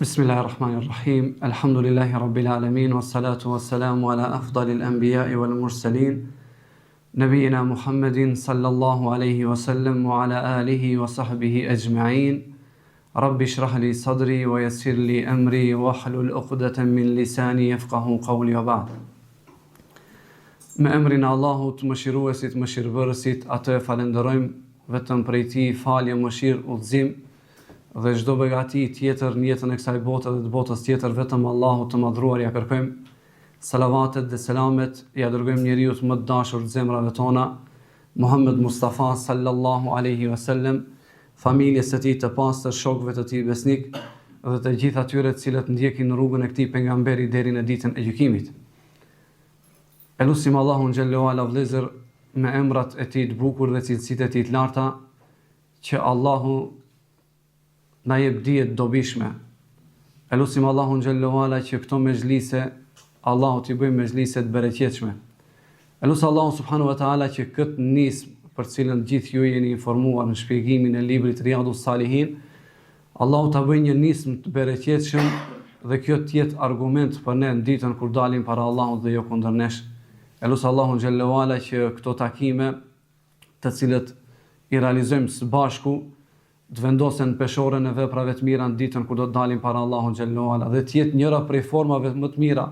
Bismillahirrahmanirrahim. Elhamdulillahi Rabbil alamin. Wassalatu wassalamu ala afdalil anbiya'i wal mursalin. Nabiyina Muhammedin sallallahu alaihi wasallam wa ala alihi wa sahbihi ajma'in. Rabbi shrah li sadri wa yassir li amri wahlul uqdatan min lisani yafqahu qawli wa ba'd. Me emrin e Allahut, mëshiruesit, mëshirëbërësit, atë e falënderojmë, vetëm prej tij falje, mëshirë, udhëzim dhe çdo begati tjetër në jetën e kësaj bote dhe të botës tjetër vetëm Allahut të Madhëruar ia kërkojmë. Salavatet dhe selamet ia dërgojmë njeriut më të dashur të zemrave tona, Muhammed Mustafa sallallahu alejhi ve sellem, familjes së tij të pastër, shokëve të tij besnik dhe të gjithë atyre të cilët ndjekin rrugën e këtij pejgamberi deri në ditën e gjykimit. E lusim Allahun xhelle ue ala vëllezër me emrat e tij të bukur dhe cilësitë e tij të larta që Allahu na jep dije të dobishme. E lusim Allahun xhelle ue ala që këto mexhlise Allahu t'i bëjë mexhlise të bereqetshme. E lus Allahun subhanahu wa taala që këtë nismë për të cilën gjithë ju jeni informuar në shpjegimin e librit Riyadus Salihin, Allahu ta bëjë një nismë të bereqetshëm dhe kjo të jetë argument për ne në ditën kur dalim para Allahut dhe jo kundër nesh. E lus Allahun xhelle ue ala që këto takime të cilët i realizojmë së bashku të vendosen në peshoren e veprave të mira në ditën kur do të dalim para Allahut xhelle ue ala dhe të jetë njëra prej formave më të mira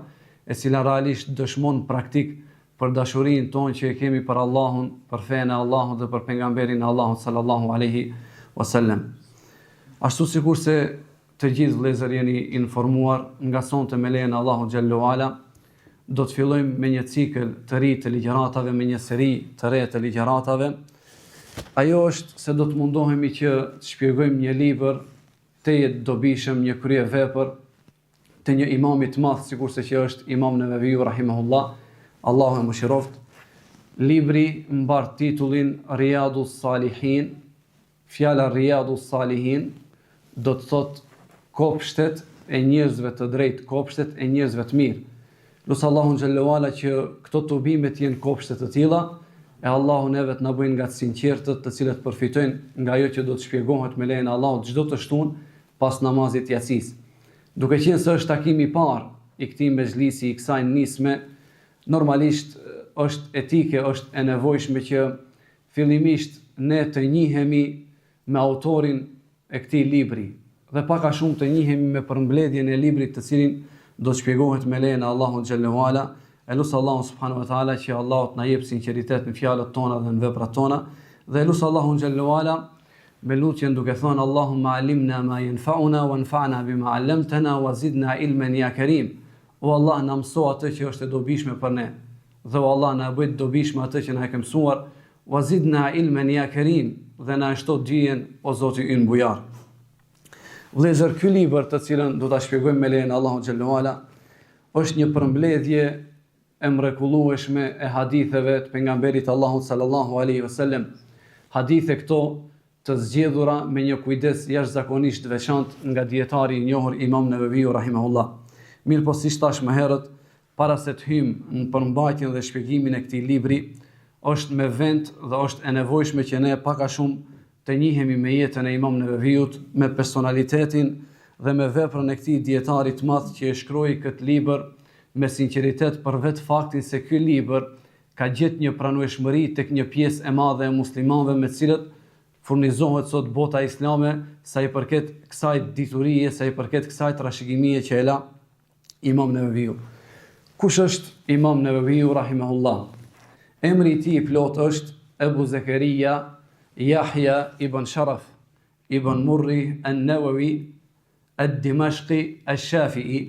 e cila realisht dëshmon praktik për dashurinë tonë që e kemi për Allahun, për fenë e Allahut dhe për pejgamberin e Allahut sallallahu alaihi wasallam. Ashtu sikurse të gjithë vëllezër jeni informuar nga sonte me lejen e Allahut xhelle ue ala, do të fillojmë me një cikël të ri të ligjëratave, me një seri të re të ligjëratave. Ajo është se do të mundohemi që të shpjegojmë një libër tejet të dobishëm, një kryevepër të një imami të madh sikurse që është Imam Neveviu rahimahullah, Allahu e mëshiroftë. Libri mbart titullin Riyadu Salihin, Fjala Riyadu Salihin do të thotë kopshtet e njerëzve të drejtë, kopshtet e njerëzve të mirë. Lus Allahun xhelle ue ala që këto tubime të jenë kopshte të tilla, e Allahu neve të na bëjë nga të sinqertët, të cilët përfitojnë nga ajo që do të shpjegohet me lejen e Allahut çdo të shtunë pas namazit të jacisë. Duke qenë se është takimi i parë i këtij mexhlisi, i kësaj nisme, normalisht është etike, është e nevojshme që Fillimisht ne të njihemi me autorin e këtij libri dhe pak a shumë të njihemi me përmbledhjen e librit të cilin do të shpjegohet me lejen e Allahut xhelle ue ala. E lus Allahun subhanahu wa taala që Allahu të na jep sinqeritet në fjalët tona dhe në veprat tona dhe e lus Allahun xhelle ue ala me lutjen duke thënë Allahumma alimna ma yanfa'una wanfa'na bima 'allamtana wa zidna ilman ya karim. O Allah na mëso atë që është e dobishme për ne. Dhe o Allah na e bëj të dobishme atë që na e ke mësuar, wa zidna ilmen ja kerim, dhe na e shto dijen o Zoti ynë bujar. Vëllezër, ky libër të cilën do ta shpjegojmë me lejen e Allahut xhelle ue ala, është një përmbledhje e mrekullueshme e haditheve të pejgamberit të Allahut sallallahu alaihi wasallam. Hadithe këto të zgjedhura me një kujdes jashtëzakonisht të veçantë nga dijetari i njohur Imam Neveviu rahimahullah. Mirëpo siç thashë më herët, para se të hyjmë në përmbajtjen dhe shpjegimin e këtij libri, është me vend dhe është e nevojshme që ne pak a shumë të njihemi me jetën e Imam Neveviut, me personalitetin dhe me veprën e këtij dijetari të madh që e shkroi këtë libër me sinqeritet për vetë faktin se ky libër ka gjetë një pranueshmëri tek një pjesë e madhe e muslimanëve me të cilët furnizohet sot bota islame sa i përket kësaj diturie, sa i përket kësaj trashëgimie që e la Imam Neveviu. Kush është Imam Neveviu rahimahullah? Emri i tij i plotë është Ebu Zekeria Jahja ibn Sharaf ibn Murri en-Nevevi Ed-Dimashqi Esh-Shafi'i,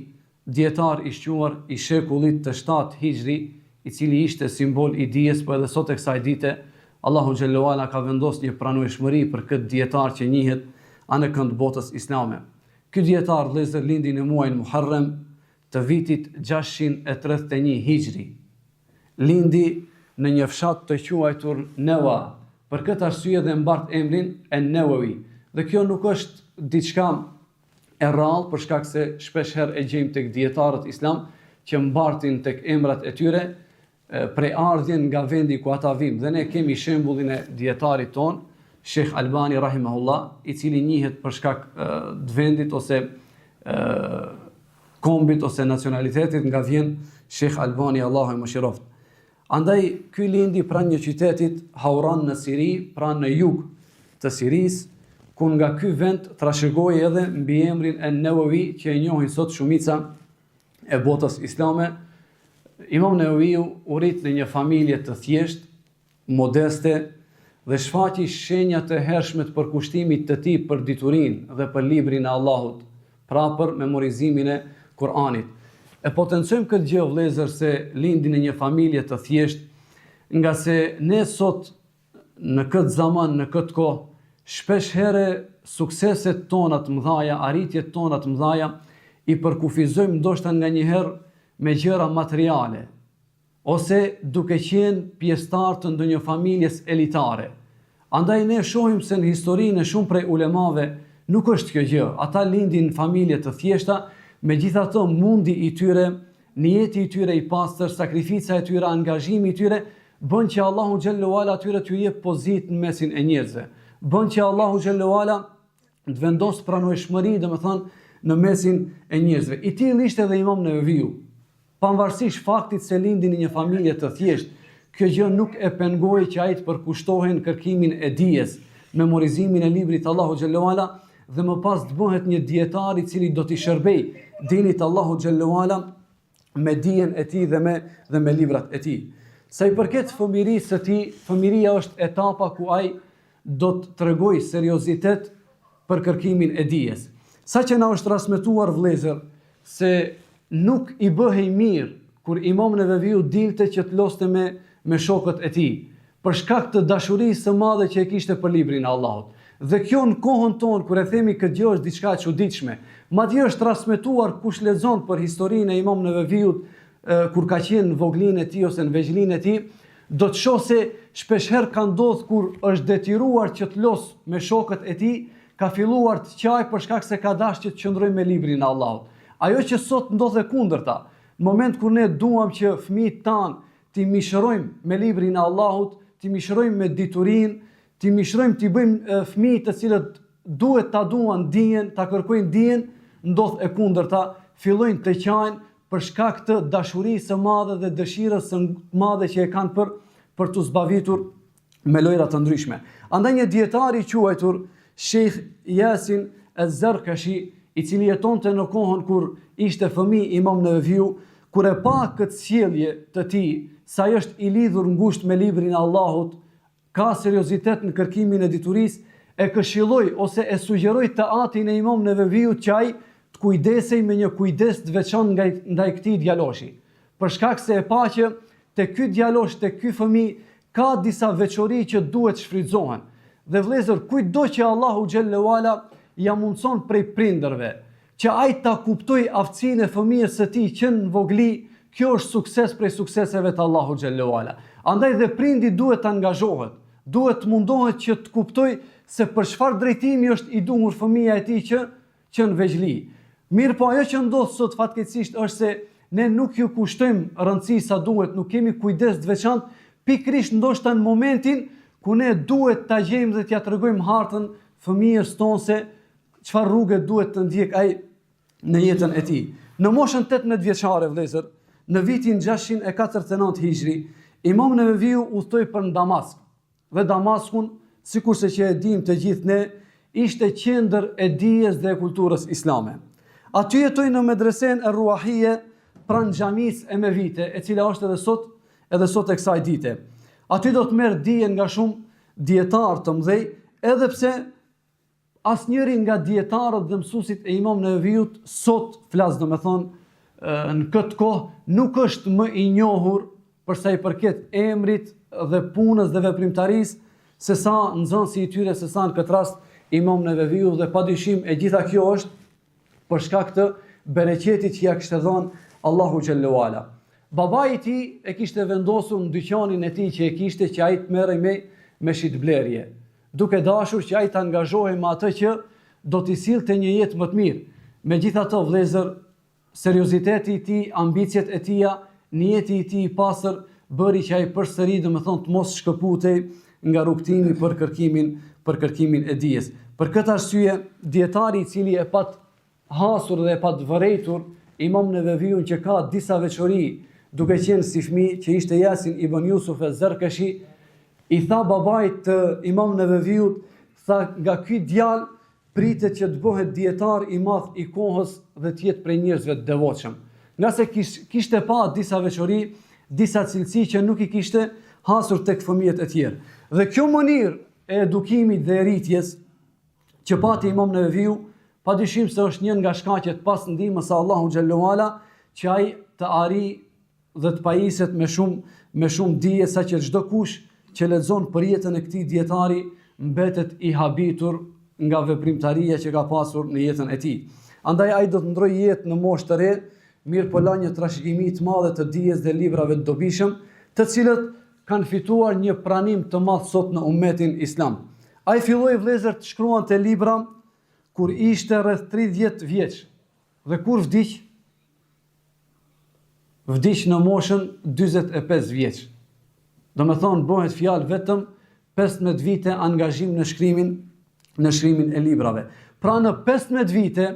dijetar i shquar i shekullit të shtatë Hixhri, i cili ishte simbol i dijes, po edhe sot e kësaj dite, Allahu xhelle ue ala ka vendosë një pranueshmëri për këtë dijetar që njihet anekënd botës islame. Ky dijetar vëllezër lindi në muajin Muharrem të vitit 631 Hixhri. Lindi në një fshat të quajtur Newa, për këtë arsye dhe mbart emrin En-Newewi. Dhe kjo nuk është diçka e rrallë për shkak se shpesh herë e gjejmë tek dijetarët islam që mbartin tek emrat e tyre prejardhjen nga vendi ku ata vijnë. Dhe ne kemi shembullin e dijetarit tonë, Shejh Albani rahimahullah, i cili njihet për shkak të vendit ose. kombit ose nacionalitetit nga vjen Shejh Albani Allahu e mëshiroftë. Andaj ky lindi pranë një qytetit Hauran në Siri, pra në jug të Sirisë, ku nga ky vend trashëgoi edhe mbiemrin En-Nevevi që e njohin sot shumica e botës islame. Imam Neveviu u rrit në një familje të thjeshtë, modeste dhe shfaqi shenja të hershme të përkushtimit të tij për diturinë dhe për librin e Allahut, pra për memorizimin e Kur'anit. E potencojmë këtë gjë vëllezër se lindi në një familje të thjeshtë, ngase ne sot në këtë zaman, në këtë kohë, shpesh herë sukseset tona të mëdhaja, arritjet tona të mëdhaja i përkufizojmë ndoshta nganjëherë me gjëra materiale, ose duke qenë pjesëtarë të ndonjë familjes elitare. Andaj ne shohim se në historinë e shumë prej ulemave nuk është kjo gjë, ata lindin në familje të thjeshta, megjithatë mundi i tyre, nijeti i tyre i pastër, sakrifica e tyre, angazhimi i tyre bën që Allahu xhelle ue ala atyre t'ju jep pozitë në mesin e njerëzve. Bën që Allahu xhelle ue ala të vendos pranueshmëri, domethënë, në mesin e njerëzve. I tillë ishte edhe Imam Neveviu. Pavarësisht faktit se lindi në një familje të thjeshtë, kjo gjë nuk e pengoi që ai të përkushtohej në kërkimin e dijes, memorizimin e librit të Allahut xhelle ue ala dhe më pas të bëhet një dijetar i cili do t'i shërbejë dinit të Allahut xhelle ue ala me dijen e tij dhe me dhe me librat e tij. Sa i përket fëmijërisë së tij, fëmijëria është etapa ku ai do të tregojë seriozitet për kërkimin e dijes. Saqë na është transmetuar vëllezër se nuk i bëhej mirë kur Imam Neveviu dilte që të loste me me shokët e tij, për shkak të dashurisë së madhe që e kishte për librin e Allahut. Dhe kjo në kohën tonë kur e themi këtë gjë është diçka e çuditshme. Madje është transmetuar kush lexon për historinë e Imam Neveviut kur ka qenë në voglinë e tij ose në vegjëlinë e tij, do të shohë se shpeshherë ka ndodhur kur është detyruar që të los me shokët e tij, ka filluar të qajë për shkak se ka dashur që të qëndrojë me librin e Allahut. Ajo që sot ndodh e kundërta, në moment kur ne duam që fëmijët tanë t'i mishërojmë me librin e Allahut, t'i mishërojmë me diturinë, t'i mishërojmë t'i bëjmë fëmijë të cilët duhet ta duan dijen, ta kërkojnë dijen, ndodh e kundërta, fillojnë të qajnë për shkak të dashurisë së madhe dhe dëshirës së madhe që e kanë për për t'u zbavitur me lojra të ndryshme. Andaj një dietar i quajtur Sheikh Yasin Az-Zarkashi, i cili jetonte në kohën kur ishte fëmijë Imam Neveviu, kur e pa këtë sjellje të tij, sa ai është i lidhur ngushtë me librin e Allahut, ka seriozitet në kërkimin e diturisë, e këshilloi ose e sugjeroi të atin e Imam Neveviut që ai të kujdesej me një kujdes të veçantë ndaj, ndaj këtij djaloshi. Për shkak se e pa që te ky djalosh, te ky fëmijë ka disa veçori që duhet shfrytëzohen. Dhe vëllezër, kujtdo që Allahu xhelle ue ala ia mundëson prej prindërve, që ai ta kuptojë aftësinë e fëmijës së tij që në vogëli, kjo është sukses prej sukseseve të Allahut xhelle ue ala. Andaj dhe prindi duhet të angazhohet, duhet të mundohet që të kuptojë se për çfarë drejtimi është i duhur fëmija e tij që që në vegjëli. Mirëpo ajo që ndodh sot fatkeqësisht është se ne nuk ju kushtojmë rëndësi sa duhet, nuk kemi kujdes të veçantë, pikërisht ndoshta në momentin ku ne duhet ta gjejmë dhe t'ia tregojmë hartën fëmijës tonë se çfarë rruge duhet të ndjek ai në jetën e tij. Në moshën 18 vjeçare, vëllezër, në vitin 649 Hijri, Imam Neveviu udhëtoi për në Damask. Dhe Damaskun, sikurse që e dimë të gjithë ne, ishte qendër e dijes dhe e kulturës islame. Aty jetoi në medresenë e Ruahije pranë xhamisë Emevite, e cila është edhe sot, edhe sot e kësaj dite. Aty do të merr dije nga shumë dijetarë të mëdhej, edhe pse Asnjëri nga dijetarët dhe mësuesit e Imam Neveviut sot flas domethënë në këtë kohë nuk është më i njohur për sa i përket emrit dhe punës dhe veprimtarisë se sa nxënësi i tyre se sa në këtë rast Imam Neveviu dhe padyshim e gjitha kjo është për shkak të bereqetit që ia kishte dhënë Allahu xhelle ue ala. Babai i tij e kishte vendosur në dyqanin e tij që e kishte që ai të merrej me me shitblerje. duke dashur që ai të angazhohej me atë që do t'i sillte një jetë më të mirë. Megjithatë, vëllezër, serioziteti i tij, ambiciet e tija, nijeti i tij i pastër bëri që ai përsëri, domethënë, të mos shkëputej nga rrugëtimi për kërkimin për kërkimin e dijes. Për këtë arsye, dijetari i cili e pat. hasur dhe e pat vërejtur Imam Neveviun që ka disa veçori duke qenë si fëmijë që ishte Jasin ibn Jusuf ez-Zerkeshi, i tha babait të Imam Neveviut, tha nga ky djalë pritet që të bëhet dijetar i madh i kohës dhe të jetë prej njerëzve të devotshëm. Ngase kish, kishte pa disa veçori, disa cilësi që nuk i kishte hasur tek fëmijët e tjerë. Dhe kjo mënyrë e edukimit dhe e rritjes që pati Imam Neveviu, padyshim se është një nga shkaqet pas ndihmës së Allahu xhelle ue ala që ai të arrijë dhe të pajiset me shumë me shumë dije saqë çdokush që lexon për jetën e këtij dijetari mbetet i habitur nga veprimtaria që ka pasur në jetën e tij. Andaj ai do të ndërrojë jetë në moshë të re, mirëpo la një trashëgimi të madhe të dijes dhe librave të dobishëm, të cilët kanë fituar një pranim të madh sot në ummetin islam. Ai filloi vëllezër të shkruante libra kur ishte rreth 30 vjeç dhe kur vdiq Vdiq në moshën 45 vjeç. Domethonë bëhet fjalë vetëm 15 vite angazhim në shkrimin në shkrimin e librave. Pra në 15 vite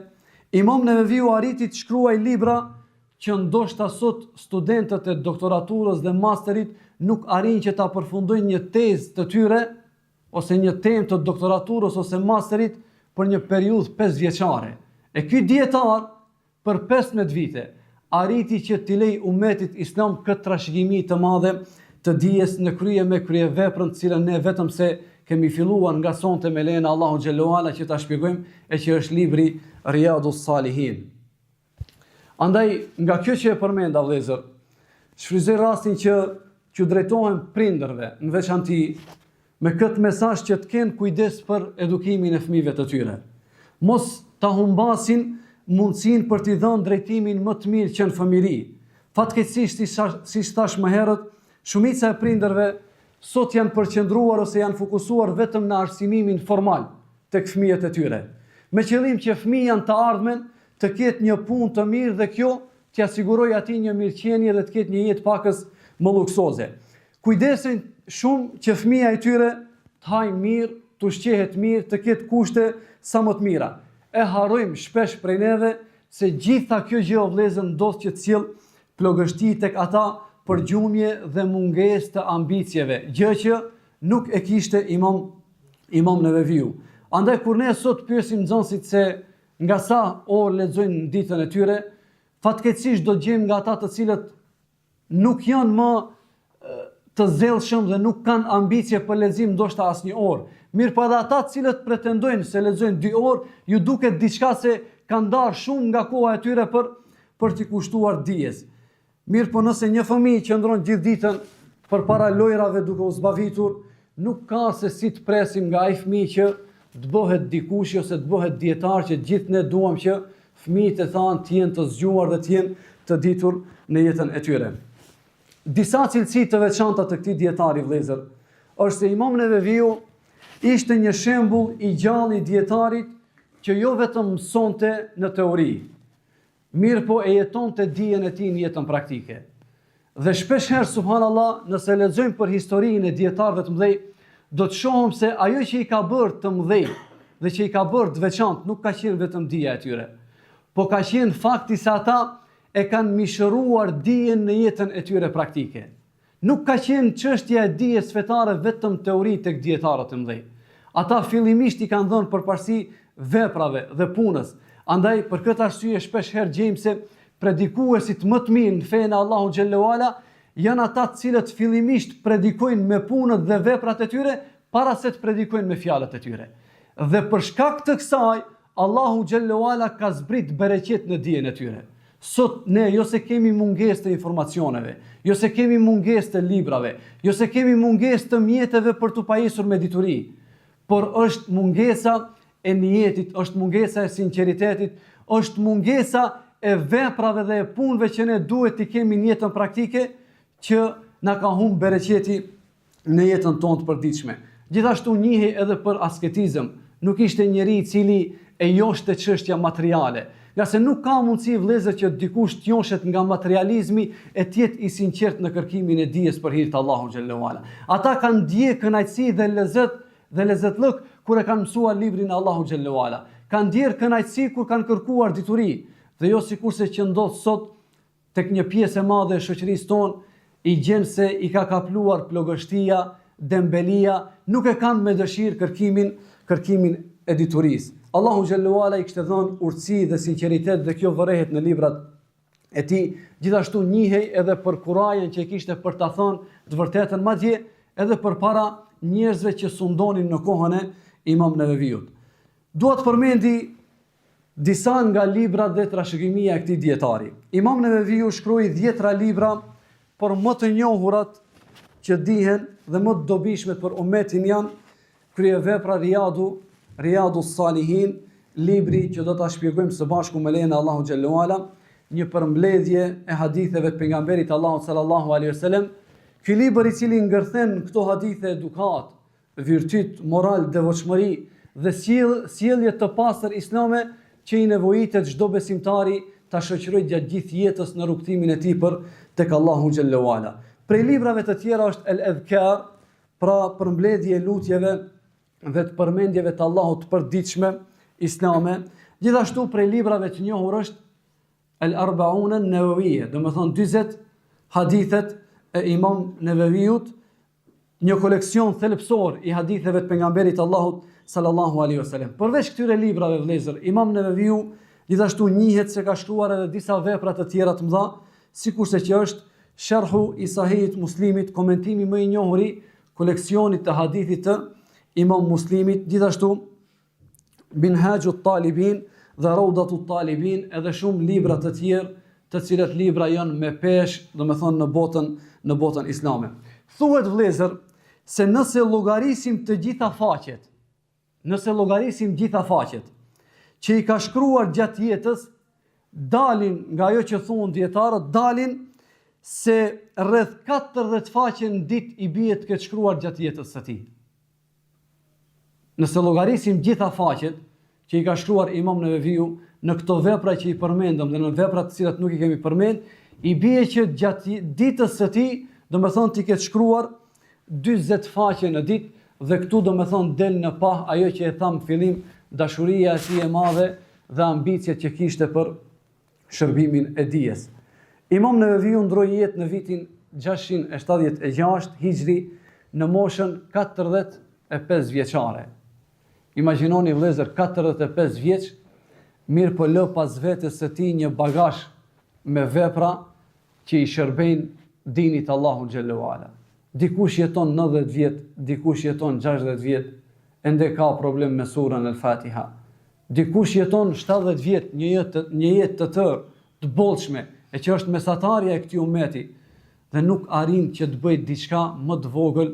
Imam Neveviu arriti të shkruajë libra që ndoshta sot studentët e doktoraturës dhe masterit nuk arrijnë që ta përfundojnë një tezë të tyre ose një temë të doktoraturës ose masterit për një periudhë 5 vjeçare. E ky dijetar Për 15 vite, arriti që t'i lejë umetit islam këtë trashëgimi të madhe të dijes në krye me kryeveprën të cilën ne vetëm se kemi filluar nga sonte me lejen e Allahut xhelle ue ala që ta shpjegojmë e që është libri Riyadus Salihin. Andaj nga kjo që e përmenda vëllezër, shfrytëzoj rastin që t'ju drejtohem prindërve në veçanti me këtë mesazh që të kenë kujdes për edukimin e fëmijëve të tyre. Mos ta humbasin mundësinë për t'i dhënë drejtimin më të mirë që në fëmijëri. Fatkeqësisht, siç thashë më herët, shumica e prindërve sot janë përqendruar ose janë fokusuar vetëm në arsimimin formal tek fëmijët e tyre, me qëllim që fëmija në të ardhmen të ketë një punë të mirë dhe kjo t'ia sigurojë atij një mirëqenie dhe të ketë një jetë pakës më luksoze. Kujdesen shumë që fëmija i tyre të hajë mirë, të ushqehet mirë, të ketë kushte sa më të mira. E harrojmë shpesh prej neve se gjitha kjo gjë o vëllezër ndodh që të sjell plogështi tek ata përgjumje dhe mungesë të ambicieve, gjë që nuk e kishte Imam Imam Neveviu. Andaj kur ne sot pyesim nxënësit se nga sa orë lexojnë në ditën e tyre, fatkeqësisht do të gjejmë nga ata të cilët nuk janë më të zellshëm dhe nuk kanë ambicie për lexim ndoshta asnjë orë. Mirëpo edhe ata të cilët pretendojnë se lexojnë dy orë, ju duket diçka se kanë ndarë shumë nga koha e tyre për për t'i kushtuar dijes. Mirëpo nëse një fëmijë qëndron gjithë ditën përpara lojrave duke u zbavitur, nuk ka se si të presim nga ai fëmijë që të bëhet dikushi ose të bëhet dijetar që gjithë ne duam që Fëmijët e tanë të jenë të zgjuar dhe të jenë të ditur në jetën e tyre. Disa cilësi të veçanta të këtij dijetari vëllezër, është se Imam Neveviu ishte një shembull i gjallë i dijetarit që jo vetëm mësonte në teori, mirëpo e jetonte dijen e tij në jetën praktike. Dhe shpesh herë subhanallah, nëse lexojmë për historinë e dijetarëve të mëdhej, do të shohim se ajo që i ka bërë të mëdhej dhe që i ka bërë të veçantë nuk ka qenë vetëm dija e tyre, po ka qenë fakti se ata e kanë mishëruar dijen në jetën e tyre praktike. Nuk ka qenë çështja e dijes fetare vetëm teori tek dijetarët e mëdhej. Ata fillimisht i kanë dhënë përparësi veprave dhe punës. Andaj për këtë arsye shpesh herë gjejmë se Predikuesit më të mirë në fenë e Allahut xhelle ue ala janë ata të cilët fillimisht predikojnë me punët dhe veprat e tyre para se të predikojnë me fjalët e tyre. Dhe për shkak të kësaj Allahu xhelle ue ala ka zbrit bereqet në dijen e tyre. Sot ne jo se kemi mungesë të informacioneve, jo se kemi mungesë të librave, jo se kemi mungesë të mjeteve për t'u pajisur me dituri, por është mungesa e nijetit, është mungesa e sinqeritetit, është mungesa e veprave dhe e punëve që ne duhet t'i kemi në jetën praktike që na ka humb bereqeti në jetën tonë të përditshme. Gjithashtu njihej edhe për asketizëm, nuk ishte njeri i cili e joshte çështja materiale. Ngase nuk ka mundësi vëllezër që dikush të joshet nga materializmi e të jetë i sinqertë në kërkimin e dijes për hir të Allahut xhelle ue ala. Ata kanë ndje kënaqësi dhe lezet dhe lezetllëk kur e kanë mësuar librin e Allahut xhelle ue ala. Kanë ndjerë kënaqësi kur kanë kërkuar dituri dhe jo sikurse që ndodh sot tek një pjesë e madhe e shoqërisë tonë i gjen se i ka kapluar plogështia, dembelia, nuk e kanë me dëshirë kërkimin, kërkimin e diturisë. Allahu xhelle ue ala i kishte dhënë urtësi dhe sinqeritet dhe kjo vërehet në librat e tij, gjithashtu njihej edhe për kurajën që e kishte për ta thënë të vërtetën, madje edhe përpara njerëzve që sundonin në kohën e Imam Neveviut. Dua të përmendi disa nga librat dhe trashëgimia e këtij dijetari. Imam Neveviu shkroi dhjetra libra, por më të njohurat që dihen dhe më të dobishmet për umetin janë Kryevepra Riyadu, Riyadu Salihin, libri që do ta shpjegojmë së bashku me lejen e Allahut xhelle ue ala, një përmbledhje e haditheve të pejgamberit të Allahut sallallahu alaihi wasallam. Ky libër i cili ngërthen këto hadithe edukatë, virtyt, moral, devotshmëri dhe sjell, sjellje të pastër islame që i nevojitet çdo besimtari ta shoqërojë gjatë gjithë jetës në rrugëtimin e tij për tek Allahu xhelle ue ala. Prej librave të tjera është El Edhkar, Pra përmbledhje e lutjeve dhe të përmendjeve të Allahut të përditshme islame, gjithashtu prej librave të njohur është El Arbaun en-Nevevije, domethënë 40 hadithet e Imam Neveviut, një koleksion thelbësor i haditheve të pejgamberit të Allahut sallallahu alaihi wasallam. Përveç këtyre librave vëllezër, Imam Neveviu gjithashtu njihet se ka shkruar edhe disa vepra të tjera të mëdha, sikurse që është Sherhu i Sahihit Muslimit, komentimi më i njohur i koleksionit të hadithit të Imam Muslimit, gjithashtu Minhaxhu Talibin dhe Raudatu Talibin, edhe shumë libra të tjerë, të cilët libra janë me peshë, domethënë në botën në botën islame. Thuhet vëllezër se nëse llogarisim të gjitha faqet, Nëse llogarisim gjitha faqet që i ka shkruar gjatë jetës, dalin nga ajo që thonë dijetarët, dalin se rreth 40 faqe në ditë i bie të ketë shkruar gjatë jetës së tij. Nëse llogarisim gjitha faqet që i ka shkruar Imam Neveviu në këto vepra që i përmendëm dhe në vepra të cilat nuk i kemi përmend, i bie që gjatë ditës së tij, domethënë t'i ketë shkruar 40 faqe në ditë dhe këtu domethënë del në pah ajo që e thamë fillim, dashuria e tij e madhe dhe ambiciet që kishte për shërbimin e dijes. Imam Neveviu ndroi jetë në vitin 676 Hixhri në moshën 45 vjeçare. Imagjinoni vëllezër 45 vjeç, mirëpo lë pas vetes së tij një bagazh me vepra që i shërbejnë dinit të Allahut xhelle ue ala. Dikush jeton 90 vjet, dikush jeton 60 vjet, ende ka problem me surën El Fatiha. Dikush jeton 70 vjet, një jetë një jetë të tërë, të bollshme, e që është mesatarja e këtij ummeti dhe nuk arrin që të bëjë diçka më të vogël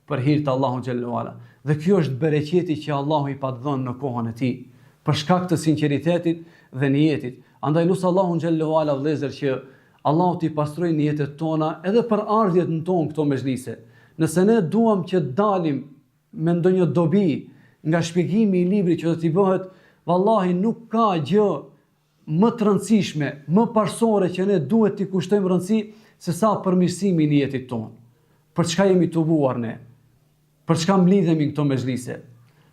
për hir të Allahut xhelle ue ala. Dhe kjo është bereqeti që Allahu i pat dhënë në kohën e tij, për shkak të sinqeritetit dhe nijetit. Andaj lus Allahun xhelle ue ala vëllezër që Allahu t'i pastrojë nijetet tona edhe për ardhjet në tonë këto mexhlise. Nëse ne duam që të dalim me ndonjë dobi nga shpjegimi i librit që do t'i bëhet, vallahi nuk ka gjë më të rëndësishme, më parësore që ne duhet t'i kushtojmë rëndësi se sa përmirësimi i nijetit tonë. Për çka jemi tubuar ne? Për çka mblidhemi në këto mexhlise?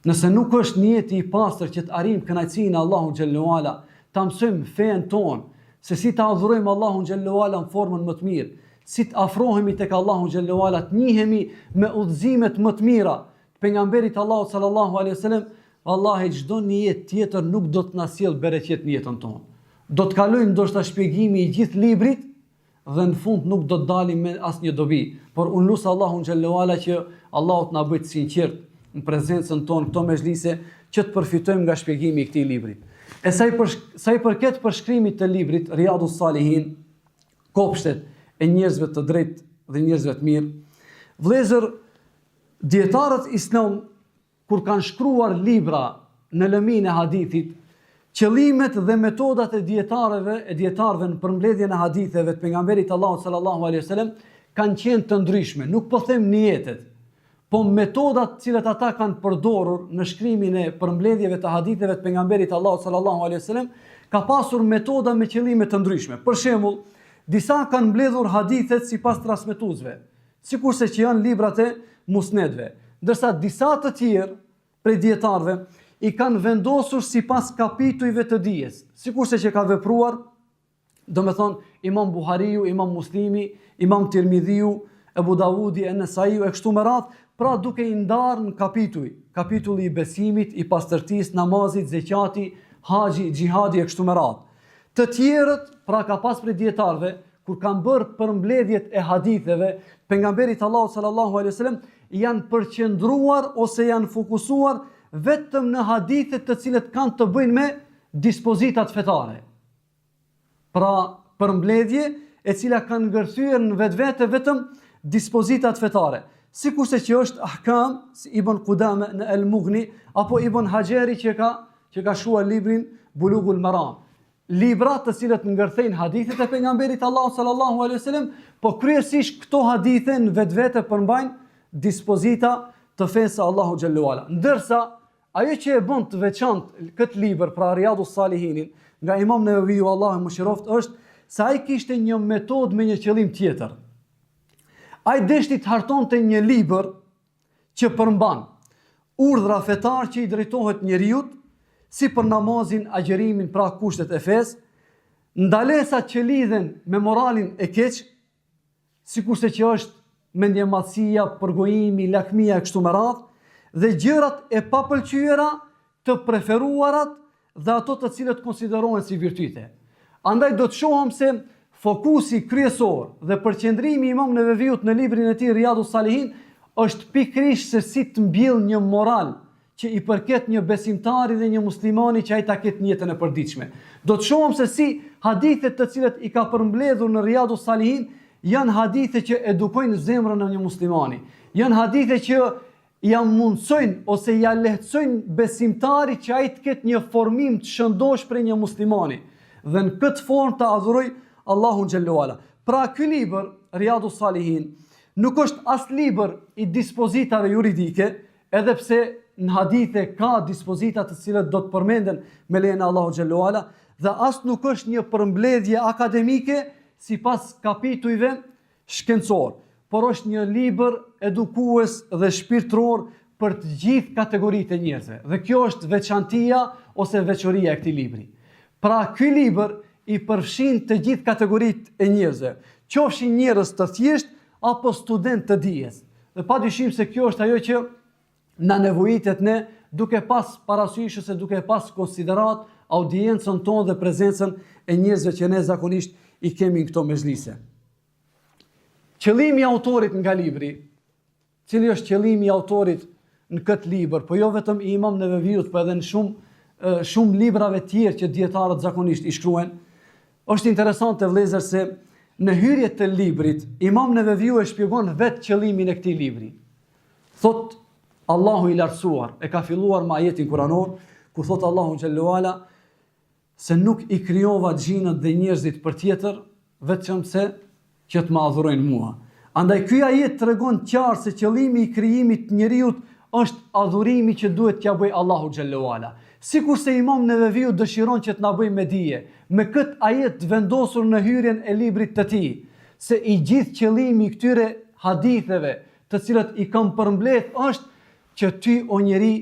Nëse nuk është nijeti i pastër që të arrijmë kënaqësinë e Allahut xhelle ue ala, ta mësojmë fenë tonë, se si ta adhurojmë Allahun xhelle ue ala në formën më të mirë, si të afrohemi tek Allahu xhelle ue ala, të njihemi me udhëzimet më të mira të pejgamberit të Allahut sallallahu alaihi wasallam, vallahi çdo nijet tjetër nuk do të na sjellë bereqet në jetën tonë. Do të kalojë ndoshta shpjegimi i gjithë librit dhe në fund nuk do të dalim me asnjë dobi. Por unë lus Allahun xhelle ue ala që Allahu të na bëjë të sinqert në prezencën tonë këto mexhlise që të përfitojmë nga shpjegimi i këtij libri. E sa i për, sa i përket përshkrimit të librit Riyadus Salihin, kopshtet e njerëzve të drejtë dhe njerëzve të mirë, vëllezër, dijetarët islam kur kanë shkruar libra në lëminë e hadithit, qëllimet dhe metodat e dijetarëve e dijetarëve në përmbledhjen e haditheve të pejgamberit të Allahut sallallahu alaihi wasallam kanë qenë të ndryshme. Nuk po them nijetet, po metodat të cilat ata kanë përdorur në shkrimin e përmbledhjeve të haditheve të pejgamberit të Allahut sallallahu alaihi wasallam ka pasur metoda me qëllime të ndryshme. Për shembull, disa kanë mbledhur hadithet sipas transmetuesve, sikurse që janë librat e musnedve. Ndërsa disa të tjerë prej dijetarëve. i kanë vendosur sipas kapitujve të dijes, sikurse që ka vepruar, domethonë, Imam Buhariu, Imam Muslimi, Imam Tirmidhiu, Ebu Davudi, En-Nesaiu e kështu me radhë, pra duke i ndarë në kapituj, kapitulli i besimit, i pastërtisë, namazit, zeqati, haxhi, xhihadi e kështu me radhë. Të tjerët, pra ka pas prej dijetarëve, kur kanë bërë përmbledhjet e haditheve, pejgamberit Allahut sallallahu alaihi wasallam janë përqendruar ose janë fokusuar vetëm në hadithet të cilët kanë të bëjnë me dispozitat fetare. Pra, përmbledhje e cila ka ngërthyer në vetvete vetëm dispozitat fetare. Sikurse që është Ahkam, si Ibn Kudame në El Mughni, apo Ibn Haxheri që ka që ka shkruar librin Bulugul Maram. Libra të cilët ngërthejnë hadithet e pejgamberit Allahut sallallahu alaihi wasallam, po kryesisht këto hadithe në vetvete përmbajnë dispozita të fesë së Allahut xhelle ue ala. Ndërsa ajo që e bën të veçantë këtë libër, pra Riyadus Salihinin, nga Imam Neveviu Allahu e mëshiroftë, është se ai kishte një metodë me një qëllim tjetër. Ai deshti të hartonte një libër që përmban urdhra fetarë që i drejtohet njeriut, si për namazin, agjërimin, pra kushtet e fesë, ndalesat që lidhen me moralin e keq, sikurse që është mendjemadhësia, përgojimi, lakmia e kështu me radhë, dhe gjërat e papëlqyera, të preferuarat dhe ato të cilët konsiderohen si virtyte. Andaj do të shohim se fokusi kryesor dhe përqendrimi i Imam Neveviut në librin e tij Riyadus Salihin është pikërisht se si të mbjellë një moral që i përket një besimtari dhe një muslimani që ai ta ketë në jetën e përditshme. Do të shohim se si hadithet të cilët i ka përmbledhur në Riyadus Salihin janë hadithe që edukojnë zemrën e një muslimani. Janë hadithe që ia mundësojnë ose ia lehtësojnë besimtarit që ai të ketë një formim të shëndoshë prej një muslimani dhe në këtë formë ta adhurojë Allahun xhelle ue ala. Pra ky libër Riyadu Salihin nuk është as libër i dispozitave juridike, edhe pse në hadithe ka dispozita të cilat do të përmenden me lejen e Allahut xhelle ue ala dhe as nuk është një përmbledhje akademike sipas kapitujve shkencor, por është një libër edukues dhe shpirtëror për të gjithë kategoritë e njerëzve. Dhe kjo është veçantia ose veçoria e këtij libri. Pra ky libër i përfshin të gjithë kategoritë e njerëzve, qofshin njerëz të thjeshtë apo studentë të dijes. Dhe padyshim se kjo është ajo që na nevojitet ne duke pas parasysh ose duke pas konsideratë audiencën tonë dhe prezencën e njerëzve që ne zakonisht i kemi në këto mexhlise. Qëllimi i autorit nga libri, cili është qëllimi i autorit në këtë libër, po jo vetëm i Imam Neveviut, po edhe në shumë shumë librave tjerë që dijetarët zakonisht i shkruajnë, është interesante vëllezër se në hyrje të librit Imam Neveviu e shpjegon vetë qëllimin e këtij libri. Thotë Allahu i lartësuar, e ka filluar me ajetin kuranor, ku thotë Allahu xhelle ue ala se nuk i krijova xhinët dhe njerëzit për tjetër, vetëm se që të më adhurojnë mua. Andaj ky ajet tregon qartë se qëllimi i krijimit të njeriut është adhurimi që duhet t'ia bëjë Allahut xhelle ue ala. Sikurse Imam Neveviu dëshiron që të na bëjë me dije, me këtë ajet të vendosur në hyrjen e librit të tij, se i gjithë qëllimi i këtyre haditheve të cilat i kam përmbledh është që ty o njeri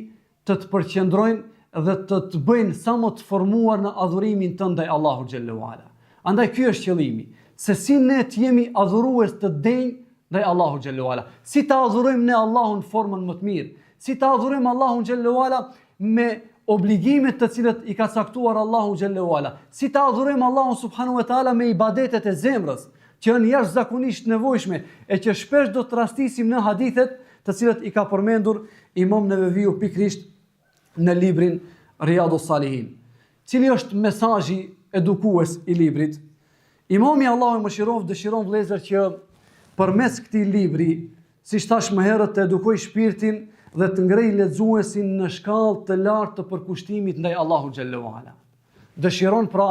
të të përqendrojnë dhe të të bëjnë sa më të formuar në adhurimin tënd ndaj Allahut xhelle ue ala. Andaj ky është qëllimi, se si ne të jemi adhurues të denjë ndaj Allahut xhelle ue ala. Si ta adhurojmë ne Allahun në formën më të mirë, si ta adhurojmë Allahun xhelle ue ala me obligimet të cilat i ka caktuar Allahu xhelle ue ala. Si ta adhurojmë Allahun subhanahu wa taala me ibadetet e zemrës, që janë jashtëzakonisht të nevojshme e që shpesh do të rastisim në hadithet të cilat i ka përmendur Imam Neveviu pikërisht në librin Riyadu Salihin. Cili është mesazhi edukues i librit? Imami Allahu e mëshiroftë dëshiron vëllezër që përmes këtij libri, siç thashë më herët të edukojë shpirtin dhe të ngrejë lexuesin në shkallë të lartë të përkushtimit ndaj Allahut xhelle ue ala. Dëshiron pra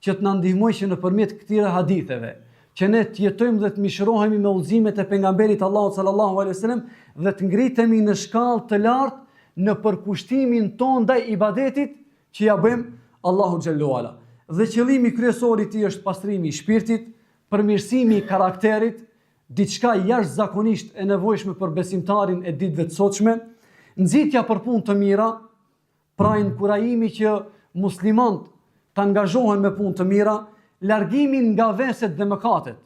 që të na ndihmojë që nëpërmjet këtyre haditheve, që ne të jetojmë dhe të mishërohemi me udhëzimet e pejgamberit Allahut sallallahu alaihi wasallam dhe të ngritemi në shkallë të lartë në përkushtimin tonë ndaj ibadetit që ia bëjmë Allahut xhelle ue ala. Dhe qëllimi kryesor i tij është pastrimi i shpirtit, përmirësimi i karakterit, diçka jashtëzakonisht e nevojshme për besimtarin e ditëve të sotshme, nxitja për punë të mira. Pra inkurajimi që muslimanët të angazhohen me punë të mira, largimi nga veset dhe mëkatet.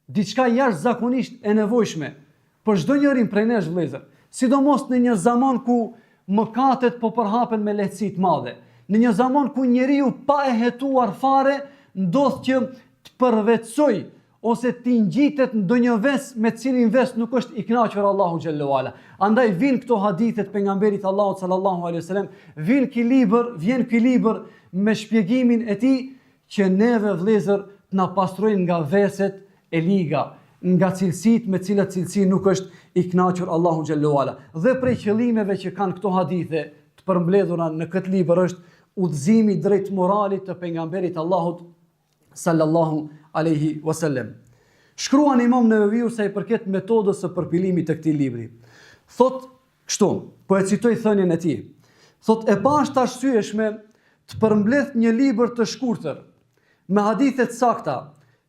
Diçka jashtëzakonisht e nevojshme për çdo njërin prej nesh vëllezër, sidomos në një zaman ku mëkatet po përhapen me lehtësi të madhe, në një zaman ku njeriu pa e hetuar fare ndodh që të përvetësojë ose t'i ngjitet ndonjë ves me të cilin ves nuk është i kënaqur Allahu xhelle ue ala. Andaj vijnë këto hadithe të pejgamberit Allahut sallallahu alaihi wasallam, vjen ky libër, vjen ky libër me shpjegimin e tij që neve vëllezër të na pastrojnë nga veset e liga, nga cilësitë me cilat cilësi nuk është i kënaqur Allahu xhelle ue ala. Dhe prej qëllimeve që kanë këto hadithe të përmbledhura në këtë libër është udhëzimi drejt moralit të pejgamberit Allahut sallallahu alaihi wasallam. Shkruan Imam Neveviu sa i përket metodës së përpilimit të këtij libri. Thot kështu, po e citoj thënien e tij. Thot e pashë të arsyeshme të përmbledh një libër të shkurtër me hadithe të sakta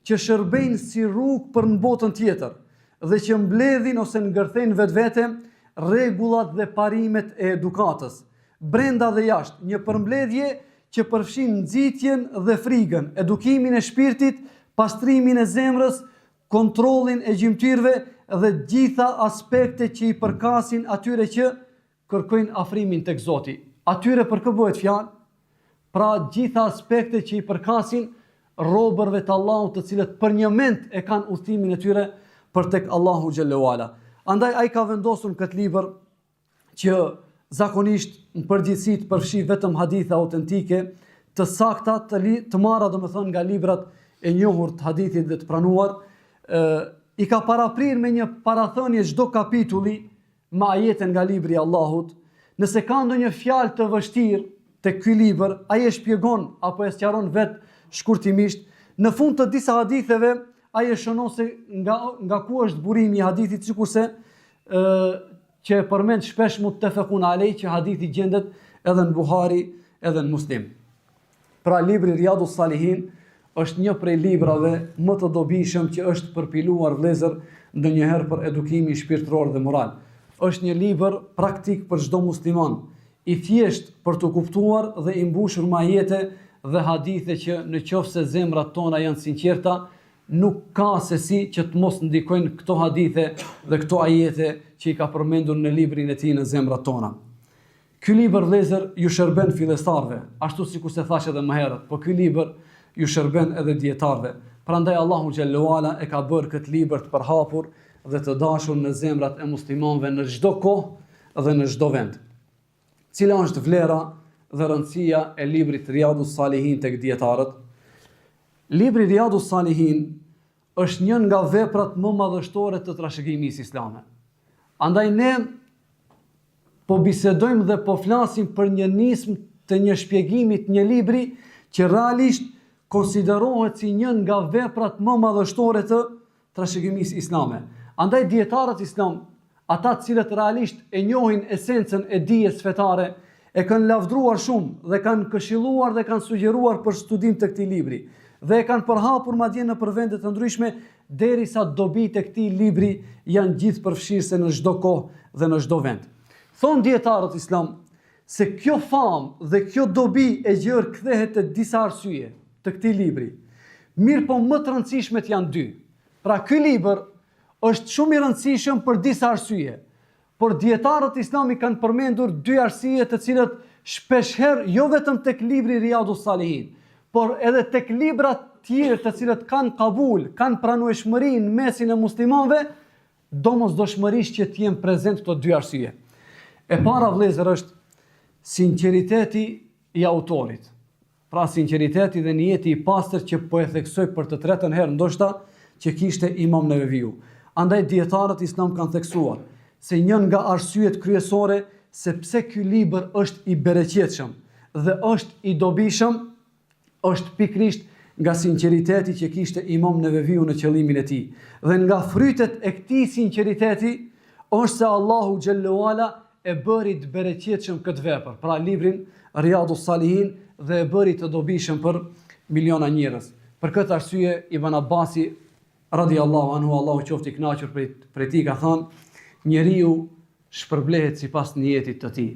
që shërbejnë si rrugë për në botën tjetër dhe që mbledhin ose ngërthejnë në vetvete rregullat dhe parimet e edukatës, brenda dhe jashtë, një përmbledhje që përfshin nxitjen dhe frigën, edukimin e shpirtit, pastrimin e zemrës, kontrollin e gjymtyrëve dhe gjitha aspektet që i përkasin atyre që kërkojnë afrimin tek Zoti. Atyre për kë bëhet fjalë? Pra gjitha aspektet që i përkasin robërve të Allahut të cilët përnjëmend e kanë udhëtimin e tyre për tek Allahu xhelle ue ala. Andaj ai ka vendosur në këtë libër që zakonisht në përgjithësi të përfshijë vetëm hadithe autentike, të sakta, të, li, të marra domethënë nga librat e njohur të hadithit dhe të pranuar, ë i ka paraprirë me një parathënie çdo kapitulli me ajete nga libri i Allahut. Nëse ka ndonjë fjalë të vështirë tek ky libër, ai e shpjegon apo e sqaron vetë shkurtimisht. Në fund të disa haditheve, ai e shënon se nga nga ku është burimi i hadithit, sikurse ë që e përmend shpesh muttefekun alejh që hadithi gjendet edhe në Buhari edhe në Muslim. Pra libri Riyadus Salihin është një prej librave më të dobishëm që është përpiluar vëllezër ndonjëherë për edukimin shpirtëror dhe moral. Është një libër praktik për çdo musliman, i thjeshtë për t'u kuptuar dhe i mbushur me ajete dhe hadithe që në qoftë se zemrat tona janë të sinqerta, Nuk ka se si që të mos ndikojnë këto hadithe dhe këto ajete që i ka përmendur në librin e tij në zemrat tona. Ky libër vëllezër ju shërben fillestarëve, ashtu sikurse thashë edhe më herët, po ky libër ju shërben edhe dijetarëve. Prandaj Allahu xhelle ue ala e ka bërë këtë libër të përhapur dhe të dashur në zemrat e muslimanëve në çdo kohë dhe në çdo vend. Cila është vlera dhe rëndësia e librit Riyadus Salihin tek dijetarët? Libri Riyadus Salihin është një nga veprat më madhështore të trashëgimisë islame. Andaj ne po bisedojmë dhe po flasim për një nismë të një shpjegimi të një libri që realisht konsiderohet si një nga veprat më madhështore të trashëgimisë islame. Andaj dijetarët islam, ata të cilët realisht e njohin esencën e dijes fetare, e kanë lavdruar shumë dhe kanë këshilluar dhe kanë sugjeruar për studim të këtij libri dhe e kanë përhapur madje nëpër vende të ndryshme derisa dobitë e këtij libri janë gjithëpërfshirëse në çdo kohë dhe në çdo vend. Thonë dijetarët islam se kjo famë dhe kjo dobi e gjerë kthehet te disa arsye të këtij libri. Mirëpo më të rëndësishmet janë dy. Pra ky libër është shumë i rëndësishëm për disa arsye. Por dijetarët islam i kanë përmendur dy arsye të cilët shpeshherë jo vetëm tek libri Riyadus Salihin, por edhe tek librat tjerë të cilët kanë kabul, kanë pranueshmëri në mesin e muslimanëve, domosdoshmërisht që të jenë prezent këto dy arsye. E para vëllezër është sinqeriteti i autorit. Pra sinqeriteti dhe nijeti i pastër që po e theksoj për të tretën herë ndoshta që kishte Imam Neveviu. Andaj dijetarët islam kanë theksuar se një nga arsyet kryesore se pse ky libër është i bereqetshëm dhe është i dobishëm është pikërisht nga sinqeriteti që kishte Imam Neveviu në qëllimin e tij. Dhe nga frytet e këtij sinqeriteti është se Allahu xhelle ue ala e bëri të bereqetshëm këtë vepër, pra librin Riyadus Salihin dhe e bëri të dobishëm për miliona njerëz. Për këtë arsye Ibn Abbasi radiallahu anhu, Allahu qoftë i kënaqur prej prej tij ka thënë, njeriu shpërblehet sipas nijetit të tij.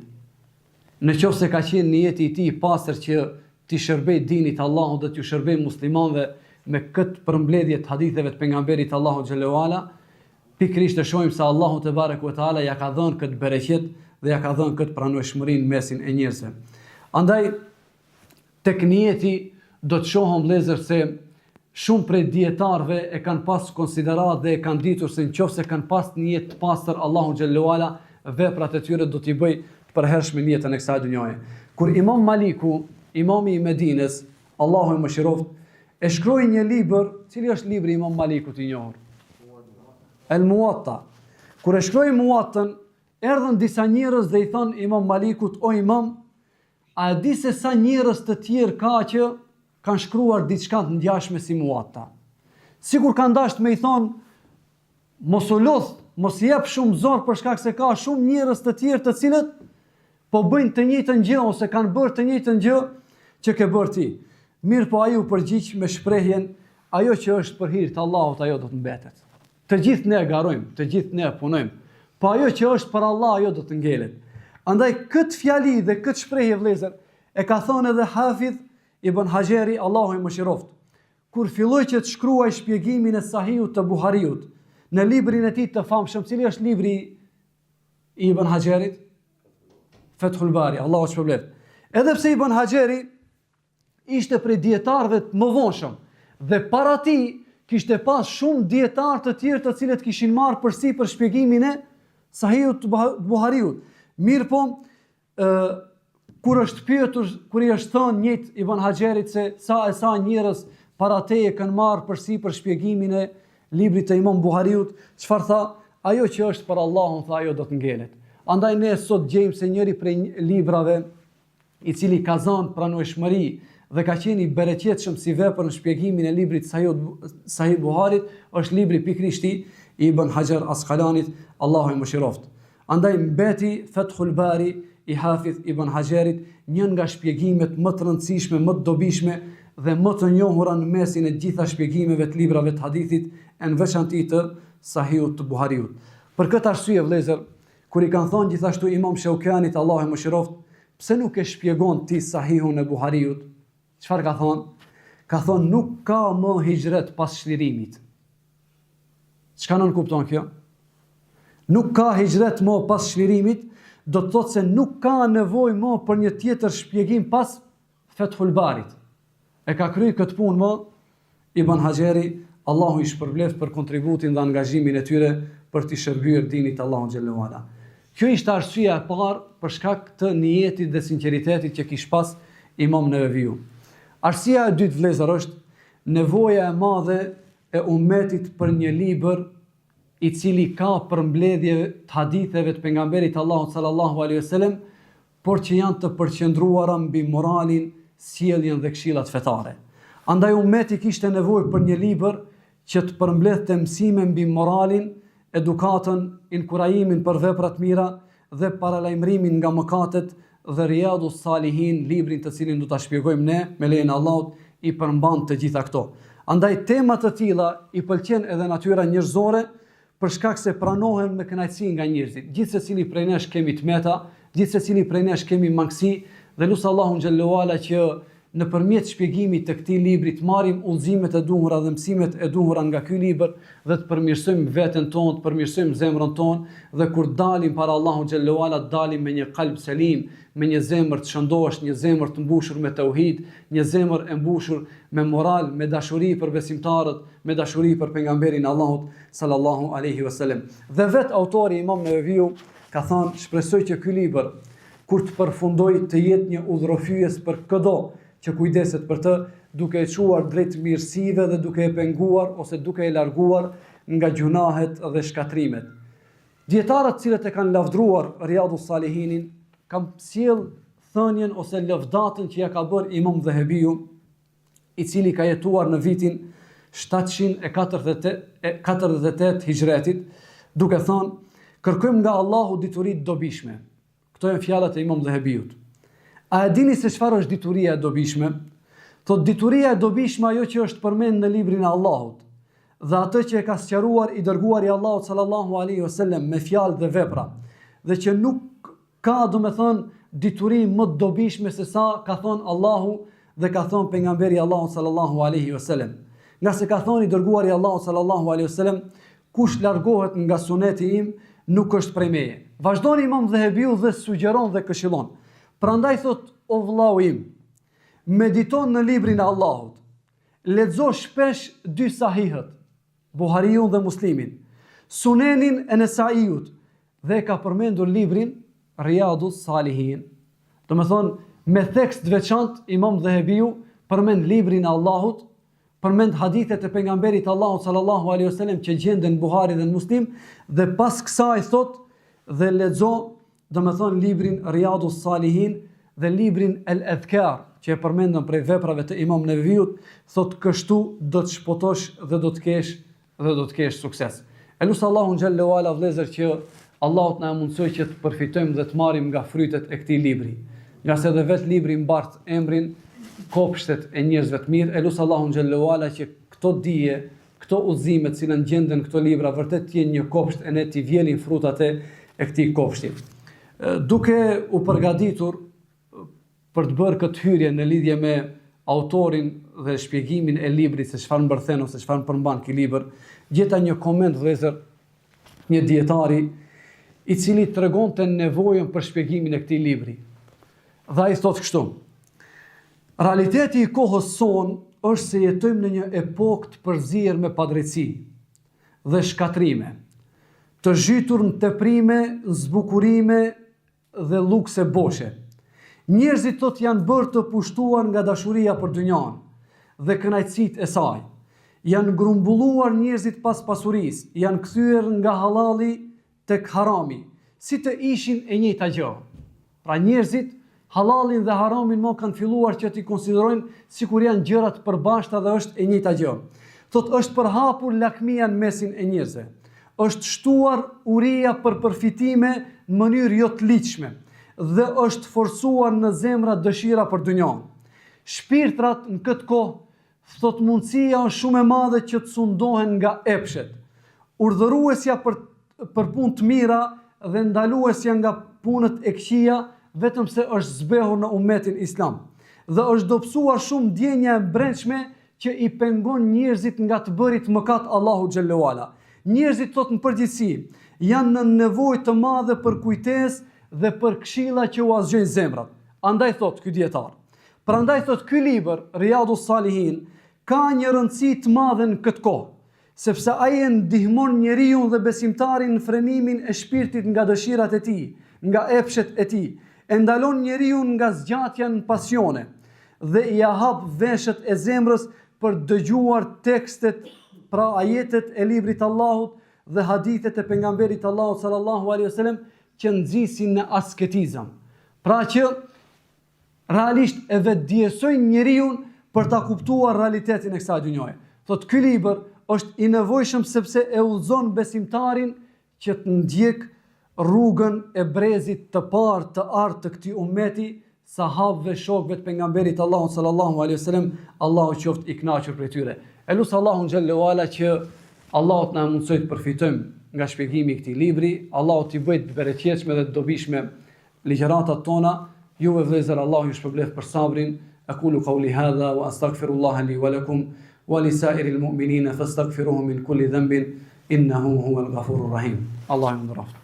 Në qoftë se ka qenë nijeti i tij i pastër që t'i shërbejë dinit të Allahut dhe t'ju shërbejë muslimanëve me këtë përmbledhje të haditheve të pejgamberit të Allahut xhelle ue ala, pikërisht e shohim se Allahu tebareke ue teala ja ka dhënë këtë bereqet dhe ja ka dhënë këtë pranueshmëri në mesin e njerëzve. Andaj Tek nijeti do të shohim vëllezër se shumë prej dijetarëve e kanë pas konsideratë dhe e kanë ditur se në qoftë se kanë pas nijet të pastër Allahu xhelle ue ala veprat e tyre do t'i bëjë të përhershme në jetën e kësaj dynjaje. Kur Imam Maliku, imami i Medinës, Allahu e mëshiroftë, e shkroi një libër, cili është libri i Imam Malikut i njohur? El Muwatta. Kur e shkroi Muwattën, erdhën disa njerëz dhe i thanë Imam Malikut, o Imam, A e di se sa njerëz të tjerë ka që kanë shkruar diçka të ngjashme si Muatta? Sikur kanë dashtë me i thonë, mos u lodh, mos i jep shumë zor për shkak se ka shumë njerëz të tjerë të cilët po bëjnë të njëjtën gjë ose kanë bërë të njëjtën gjë që ke bërë ti. Mirëpo ai u përgjigj me shprehjen, ajo që është për hir të Allahut, ajo do të mbetet. Të gjithë ne garojmë, të gjithë ne punojmë. Po ajo që është për Allah, ajo do të ngelet. Andaj këtë fjali dhe këtë shprehje vëllezër e ka thënë edhe Hafidh Ibn Haxheri, Allahu e mëshiroftë. Kur filloi që të shkruajë shpjegimin e Sahihut të Buhariut në librin e tij të famshëm, cili është libri i Ibn Haxherit? Fethul Bari, Allahu të shpërbleftë. Edhe pse Ibn Haxheri ishte prej dijetarëve të mëvonshëm dhe para tij kishte pas shumë dijetarë të tjerë të cilët kishin marrë përsipër shpjegimin e Sahihut të Buhariut. Mirëpo, ë kur është pyetur, kur i është thënë njëjtë Ibn Haxherit se sa e sa njerëz para teje kanë marrë përsipër shpjegimin e librit të Imam Buhariut, çfarë tha? Ajo që është për Allahun, tha, ajo do të ngelet. Andaj ne sot gjejmë se njëri prej librave i cili ka zënë pranueshmëri dhe ka qenë i bereqetshëm si vepër në shpjegimin e librit Sahih Sahih Buharit, është libri pikërisht i Ibn Haxher Askalanit, Allahu e mëshiroftë. Andaj mbeti Fethul Bari i Hafidh Ibn Haxherit një nga shpjegimet më të rëndësishme, më të dobishme dhe më të njohura në mesin e gjitha shpjegimeve të librave të hadithit e në veçanti të Sahihut të Buhariut. Për këtë arsye vëllezër, Kur i kanë thonë gjithashtu Imam Sheukanit, Allahu e mëshiroftë, pse nuk e shpjegon ti Sahihun e Buhariut? Çfarë ka thonë? Ka thonë nuk ka më hixhret pas çlirimit. Çka nënkupton kjo? Nuk ka hixhret më pas çlirimit, do të thotë se nuk ka nevojë më për një tjetër shpjegim pas Fethul Barit. E ka kry këtë punë më Ibn Haxheri, Allahu i shpërbleftë për kontributin dhe angazhimin e tyre për t'i shërbyer dinit të Allahut xhelle ue ala. Kjo ishte arsyeja e parë për shkak të nijetit dhe sinqeritetit që kish pas Imam Neveviu. Arsyeja e dytë vëllezër është nevoja e madhe e ummetit për një libër i cili ka përmbledhje të haditheve të pejgamberit të Allahut sallallahu alaihi wasallam por që janë të përqendruara mbi moralin, sjelljen dhe këshillat fetare. Andaj ummeti kishte nevojë për një libër që të përmbledhte mësime mbi moralin, edukatën, inkurajimin për vepra të mira dhe paralajmërimin nga mëkatet dhe Riyadu Salihin, librin të cilin do ta shpjegojmë ne, me lejen e Allahut, i përmban të gjitha këto. Andaj tema të tilla i pëlqen edhe natyra njerëzore, për shkak se pranohen me kënaqësi nga njerëzit. Gjithsecili prej nesh kemi të meta, gjithsecili prej nesh kemi mangësi dhe lus Allahun xhelle ue ala që nëpërmjet shpjegimit të këtij libri të marrim udhëzimet e duhura dhe mësimet e duhura nga ky libër dhe të përmirësojmë veten tonë, të përmirësojmë zemrën tonë dhe kur dalim para Allahut xhelle ue ala të dalim me një kalb selim, me një zemër të shëndoshë, një zemër të mbushur me teuhid, një zemër e mbushur me moral, me dashuri për besimtarët, me dashuri për pejgamberin e Allahut sallallahu alaihi wasallam. Dhe vetë autori Imam Neveviu ka thënë, shpresoj që ky libër kur të përfundojë të jetë një udhërrëfyes për këdo që kujdeset për të, duke e çuar drejt mirësive dhe duke e penguar ose duke e larguar nga gjunahet dhe shkatërrimet. Dijetarët të cilët e kanë lavdruar Riyadu Salihinin kanë sjellë thënien ose lëvdatën që ja ka bërë Imam Dhehebiu i cili ka jetuar në vitin 748 Hixhretit, duke thënë, kërkojmë nga Allahu dituri të dobishme. Këto janë fjalët e Imam Dhehebiut. A e dini se çfarë është dituria e dobishme? Thotë dituria e dobishme ajo që është përmend në librin e Allahut dhe atë që e ka sqaruar i dërguari i Allahut sallallahu alaihi wasallam me fjalë dhe vepra dhe që nuk Ka, domethënë, dituri më të dobishme se sa ka thonë Allahu dhe ka thonë pejgamberi i Allahut sallallahu alaihi wasallam. Ngase ka thonë i dërguari i Allahut sallallahu alaihi wasallam, kush largohet nga suneti im, nuk është prej meje. Vazhdon Imam Dhehebiu dhe sugjeron dhe këshillon. Prandaj thot o vllau im, medito në librin e Allahut. Lexo shpesh dy sahihët, Buhariun dhe Muslimin, Sunenin e Nesaiut dhe e ka përmendur librin Riyadu Salihin. Domethënë, me theks të veçantë Imam Dhehebiu përmend librin e Allahut, përmend hadithet e pejgamberit të Allahut sallallahu alaihi wasallam që gjenden në Buhari dhe në Muslim dhe pas kësaj thot dhe lexo domethënë librin Riyadu Salihin dhe librin El Edhkar, që e përmendëm prej veprave të Imam Neveviut, thotë kështu do të shpëtosh dhe do të kesh dhe do të kesh sukses. E lus Allahun xhelle ue ala vëllezër që Allahu të na e mundësojë që të përfitojmë dhe të marrim nga frytet e këtij libri. Ngase edhe vetë libri mbart emrin kopshtet e njerëzve të mirë, e lus Allahun xhelle ue ala që këto dije Këto udhëzime të cilën gjenden në këto libra vërtet të jenë një kopsht e ne t'i vjelim frutat e e këtij kopshti. Duke u përgatitur për të bërë këtë hyrje në lidhje me autorin dhe shpjegimin e librit se çfarë mbërthen ose çfarë përmban ky libër, gjeta një koment vëllezër një dietari i cili tregonte nevojën për shpjegimin e këtij libri. Dhe ai thotë kështu: Realiteti i kohës sonë është se jetojmë në një epokë të përzier me padrejtësi dhe shkatërrime, të zhytur në teprime, në zbukurime dhe lukse boshe. Njerëzit thotë janë bërë të pushtuar nga dashuria për dynjanë dhe kënaqësitë e saj. Janë grumbulluar njerëzit pas pasurisë, janë kthyer nga hallalli tek harami, si të ishin e njëjta gjë. Pra njerëzit hallallin dhe haramin mo kanë filluar që t'i konsiderojnë sikur janë gjëra të përbashkëta dhe është e njëjta gjë. Thotë është përhapur lakmia në mesin e njerëzve. Është shtuar uria për përfitime në mënyrë jo të ligjshme dhe është forcuar në zemra dëshira për dynjanë. Shpirtrat në këtë kohë Thotë mundësia është shumë e madhe që të sundohen nga epshet. Urdhëruesja për për punë të mira dhe ndaluesja nga punët e këqija vetëm se është zbehur në umetin islam dhe është dobësuar shumë ndjenja e brendshme që i pengon njerëzit nga të bërit mëkat Allahut xhelle ue ala. Njerëzit thotë në përgjithësi janë në nevojë të madhe për kujtesë dhe për këshilla që ua zgjojnë zemrat. Andaj thotë ky dietar, Prandaj thotë ky libër, Riyadu Salihin, ka një rëndësi të madhe në këtë kohë, sepse ai e ndihmon njeriun dhe besimtarin në frenimin e shpirtit nga dëshirat e tij, nga epshet e tij, e ndalon njeriun nga zgjatja në pasione dhe ia hap veshët e zemrës për të dëgjuar tekstet, pra ajetet e librit të Allahut dhe hadithet e pejgamberit të Allahut sallallahu alaihi wasallam që nxisin në asketizëm. Pra që realisht e vetëdijesojnë njeriun për ta kuptuar realitetin e kësaj dynjaje. Thotë ky libër është i nevojshëm sepse e udhëzon besimtarin që të ndjek rrugën e brezit të parë të artë të këtij ummeti, sahabëve, shokëve të pejgamberit të Allahut sallallahu alaihi wasallam, Allahu qoftë i kënaqur prej tyre. E lus Allahun xhelle ue ala që Allahu të na mundësojë të përfitojmë nga shpjegimi i këtij libri, Allahu t'i bëjë të bereqetshme dhe të dobishme Ligjëratat tona, juve vëllezër Allahu ju shpërbleftë për sabrin, aqulu qawli hadha wa astaghfirullaha li wa lakum wa li sa'iril mu'minina fastaghfiruhu min kulli dhanbin innahu huwal ghafurur rahim. Allahu ju nderoftë.